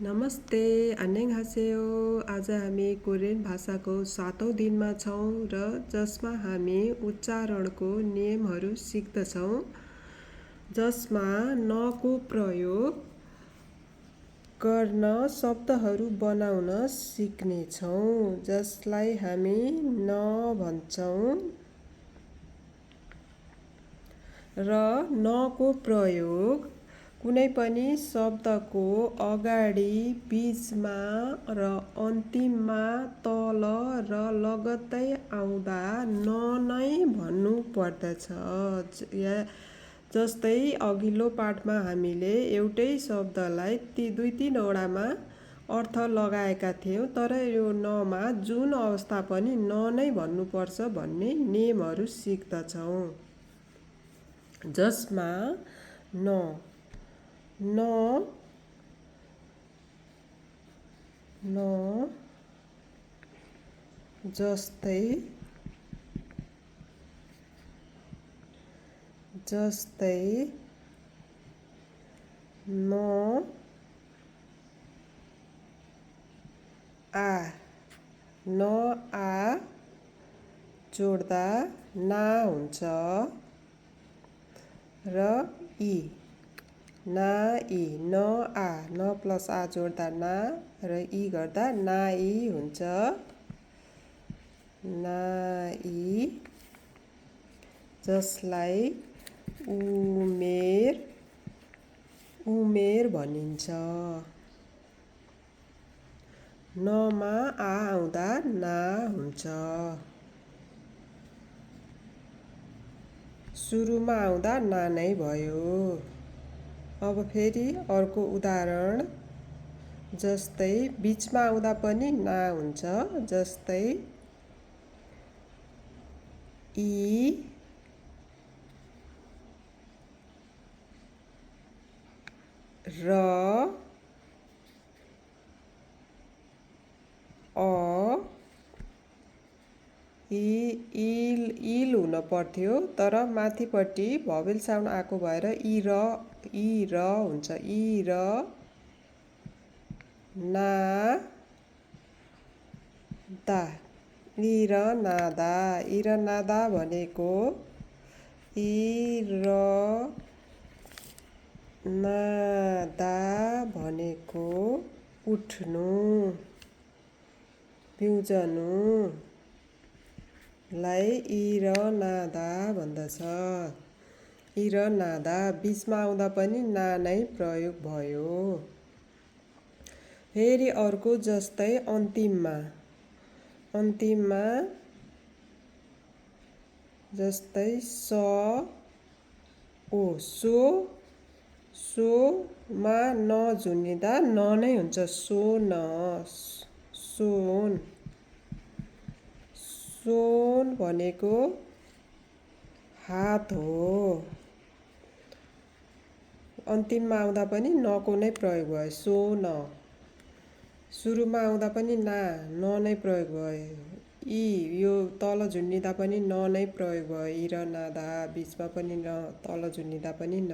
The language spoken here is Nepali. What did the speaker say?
नमस्ते, 안녕하세요। आज हामी कोरियन भाषाको 7औं दिनमा छौँ र जसमा हामी उच्चारणको नियमहरू सिक्दछौँ, जसमा नको प्रयोग गर्न शब्दहरू बनाउन सिक्नेछौँ, जसलाई हामी न भन्छौँ र नको प्रयोग कुनै पनि शब्दको अगाडि, बीचमा र अन्तिममा, तल र लगत्तै आउँदा न नै भन्नु पर्दछ। जस्तै अघिल्लो पाठमा हामीले एउटै शब्दलाई दुई तीनवटामा अर्थ लगाएका थियौँ, तर यो नमा जुन अवस्था पनि न नै भन्नुपर्छ भन्ने नियमहरू सिक्दछौँ, जसमा न जस्तै न आ जोड्दा ना हुन्छ र ई ना ई न आ न प्लस आ जोड्दा ना र ई गर्दा नाई हुन्छ। नाई, जसलाई उमेर भनिन्छ। नमा आ आउँदा ना हुन्छ। सुरुमा आउँदा ना नै भयो। अब फेरि अर्को उदाहरण, जस्तै बीचमा आउँदा पनि ना हुन्छ, जस्तै ई र अ इल हुन पर्थ्यो, तर माथिपट्टि भवेल साउन्ड आएको भएर ई र हुन्छ। ई र नादा, ई र नादा भनेको उठ्नु, पिउजनु लाई ई र नादा भन्दछ। ई र नादा बीचमा आउँदा पनि ना नै प्रयोग भयो। फेरि अर्को, जस्तै अन्तिममा, जस्तै सोमा न जुनिँदा न नै हुन्छ। सोन भनेको हात हो। अन्तिममा आउँदा पनि नको नै प्रयोग भयो, सोन। सुरुमा आउँदा पनि न नै प्रयोग भयो। ई यो तल झुन्डिँदा पनि न नै प्रयोग भयो, ई र नादा। बीचमा पनि न, तल झुन्डिँदा पनि न।